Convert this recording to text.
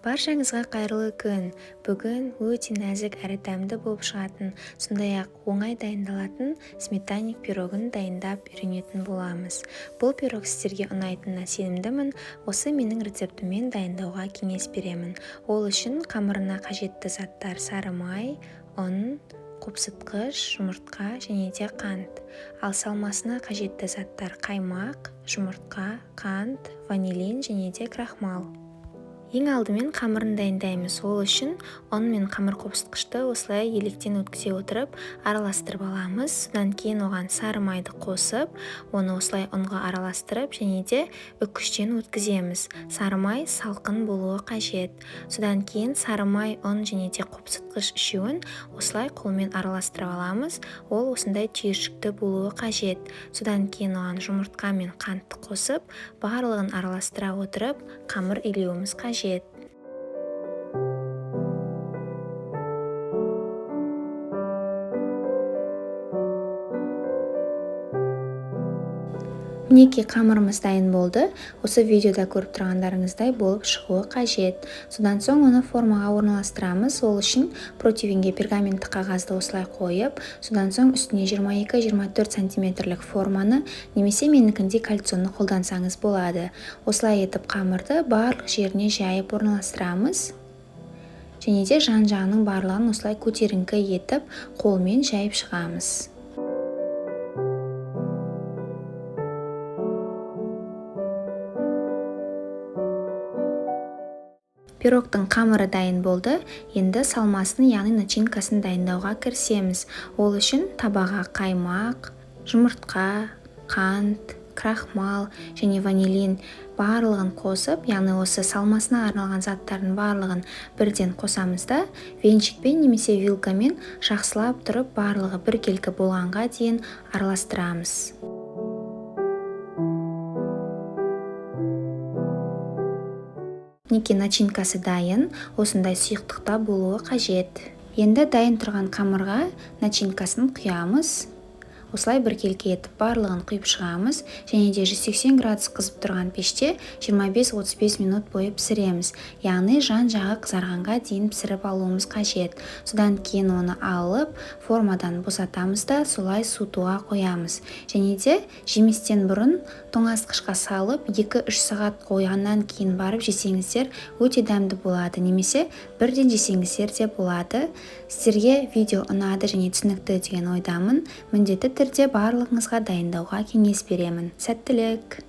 Баршаңызға қайырлы күн. Бүгін өте нәзік әрі дәмді болып шығатын, сондай-ақ оңай дайындалатын сметанник пирогын дайындап үйренетін боламыз. Бұл пирог сіздерге ұнайтынына сенімдімін. Осы менің рецептіммен дайындауға кеңес беремін. Ол үшін қамырына қажетті заттар: сары май, ұн, қопсытқыш, жұмыртқа және де қант. Ал салмасына қажетті заттар: қаймақ, жұмыртқа, қант, ванилин және де крахмал. Ең алдымен қамырын дайындаймыз. Ол үшін ұн мен қамыр қопсытқышты осылай електен өткізе отырып араластырып аламыз. Содан кейін оған сары майды қосып, оны осылай ұнға араластырып және де үккіштен өткіземіз. Сары май салқын болуы қажет. Содан кейін сары май, ұн және де қопсытқыш үшеуін осылай қолмен араластырып аламыз. Ол осындай түйіршікті болуы қажет. Содан кейін оған жұмыртқа мен қантты қосып, барлығын араластыра отырып қамыр илеуіміз қажет. Мінекей, қамырымыз дайын болды. Осы видеода көріп тұрғандарыңыздай болып шығуы қажет. Содан соң оны формаға орналастырамыз. Ол үшін противенге пергаментті қағазды осылай қойып, содан соң үстіне 22-24 сантиметрлік форманы немесе менікіндей кольцоны қолдансаңыз болады. Осылай етіп қамырды барлық жеріне жайып орналастырамыз. Және де жан-жағының барлығын осылай көтеріңкі етіп қолмен жайып шығамыз. Пирогтың қамыры дайын болды. Енді салмасын, яғни начинкасын дайындауға кірісеміз. Ол үшін табаға қаймақ, жұмыртқа, қант, крахмал және ванилин барлығын қосып, яғни осы салмасына арналған заттардың барлығын бірден қосамыз да, венчикпен немесе вилкамен жақсылап тұрып барлығы біркелкі болғанға дейін араластырамыз. Мінекей, начинкасы дайын, осындай сұйықтықта болуы қажет. Енді дайын тұрған қамырға начинкасын құямыз. Осылай біркелкі етіп барлығын құйып шығамыз және де 180 градус қызып тұрған пеште 25-35 минут бойы пісіреміз. Яғни жан-жағы қызарғанға дейін пісіріп алуымыз қажет. Содан кейін оны алып, формадан босатамыз да, солай суытуға қоямыз. Және де жеместен бұрын тоңазытқышқа салып, 2-3 сағат қойғаннан кейін барып жесеңіздер өте дәмді болады, немесе бірден жесеңіздер де болады. Сіздерге видео ұнады және түсінікті деген ойдамын. Міндетті түрде барлығыңызға дайындауға кеңес беремін. Сәттілік!